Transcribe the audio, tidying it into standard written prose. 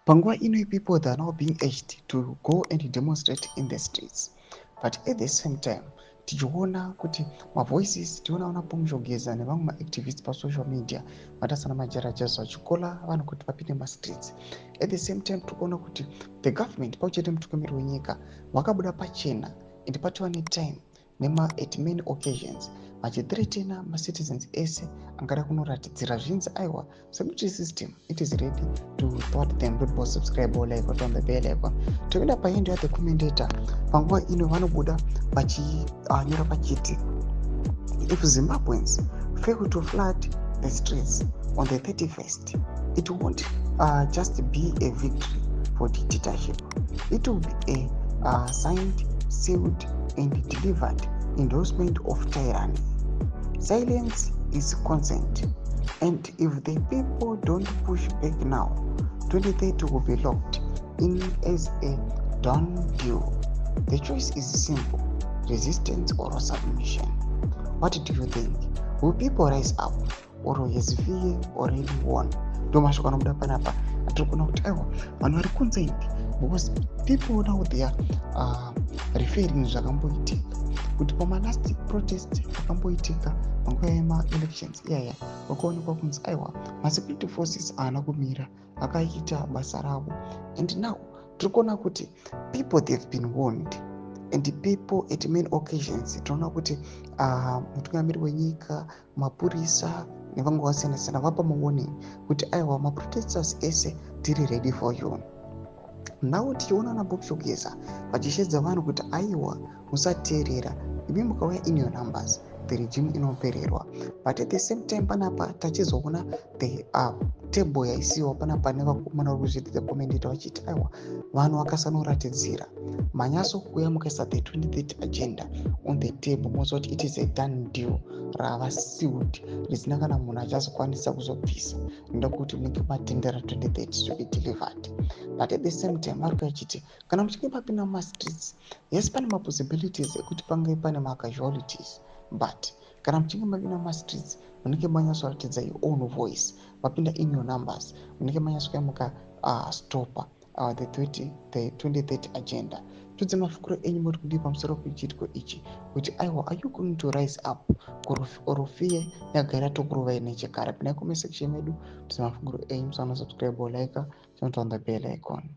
Panguva ino, people, they are now being urged to go and demonstrate in the streets, but at the same time tichiona kuti mavoices, tiona vana Bombshell Geza nevamwe maactivists pasocial media vatasana majarajazo vachicalla vanhu kuti vapinde mastreets. At the same time tiri kuona kuti the government, pauchete mutungamiri wenyika, vakabuda pachena and patova netime nema at many occasions vachithreatena macitizens ese angada kunoratidzira, zvinzi aiwa, security system, it is ready to thwart them. Don't subscribe or like on the bell icon. Toenda pahandle yaThe Commentator. Panguva ino vanobuda vachinyora vachiti, "If Zimbabweans fail to flood the streets on the 31st, it won't just be a victory for dictatorship. It will be a signed, sealed and delivered endorsement of tyranny. Silence is consent, and if the people don't push back now, 2030 will be locked in as a done deal. The choice is simple: resistance or submission." What do you think? Will people rise up or has fear already won? Ndo mashoko anobuda panapa atiri kuona kuti aiwa, vanhu vari concerned because people now, they are referring zvakamboitika kuti pamalast protest akamboitika panguva yemaelections iyaya, vakaonekwa kunzi aiwa, masecurity forces haana kumira, akaita basa ravo. And now tiri kuona kuti people, they've been warned, and people at many occasions, tinoona kuti mutungamiri wenyika, mapurisa nevamwe vakasiyana siyana vapa mawarning kuti aiwa, maprotesters ese, tiri ready for you. Now tichiona naBombshell Geza vachishevedza vanhu kuti aiwa, musateerera, imi mukauya in your numbers, the regime inopererwa. But at the same time panapa tachizoona the table yaisiwa panapa nevakomana vari kuzviti The Commentator, vachiti aiwa, vanhu vakasanoratidzira manyaso kuuya mukaisa the 2030 agenda on the table, moziva kuti it is a done deal, rava sealed, risina kana munhu achazokwanisa kuzobvisa, noda kuti munenge matendera 2030 to be delivered. But at the same time vari kuachiti kana muchinge mapinda mumastreets, yes, pane mapossibilities ekuti pange pane macasualties, but kana muchinge mapinda mumastreets, munenge manyatsoratidza your own voice, mapinda in your numbers, munenge manyatsokai mukastopa the 2030 agenda. Tudze mafungiro enyu, muri kudii pamusoro pechiitiko ichi, kuti aiwa, are you going to rise up or fear yagara tokurovai nechekare? Pinai comment section medu, tudze mafungiro enyu. Musana subscribe or like, turn on the bell icon.